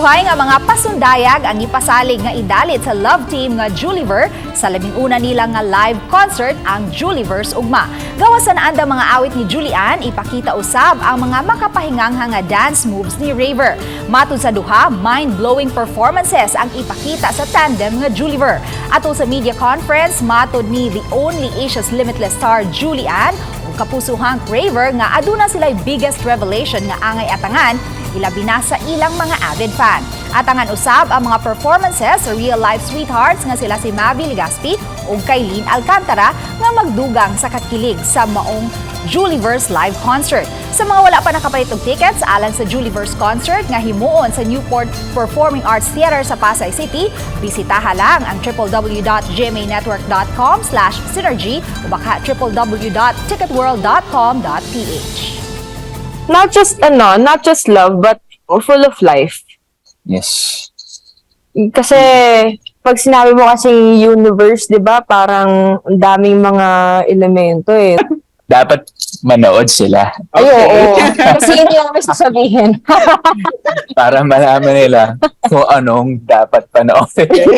Dughay nga mga pasundayag ang ipasalig nga idalit sa love team nga Juliver sa 11 nila nga live concert, ang Juliverse Ugma. Gawas sa naandang mga awit ni Julie Anne, ipakita usab ang mga makapahingangha nga dance moves ni Rayver. Matud sa duha, mind-blowing performances ang ipakita sa tandem nga Juliver. Atol sa media conference, matod ni the only Asia's Limitless star Julie Anne ug kapusuhang Rayver nga aduna sila'y biggest revelation nga angay atangan, ilabi na sa ilang mga avid fan. Atangan usab ang mga performances sa real-life sweethearts nga sila si Mavy Legaspi ug Kyline Alcantara nga magdugang sa katkilig sa maong Juliverse live concert. Sa mga wala pa nakapalit og tickets alang sa Juliverse concert nga himuon sa Newport Performing Arts Theater sa Pasay City, bisitaha lang ang www.gmanetwork.com/synergy o baka www.ticketworld.com.ph. Not just ano, not just love, but full of life. Kasi pag sinabi mo kasing universe, 'di ba, parang ang daming mga elemento eh. Dapat manood sila. Ay, oo. Kasi yun yung may sasabihin. Para malaman nila kung anong dapat panoorin.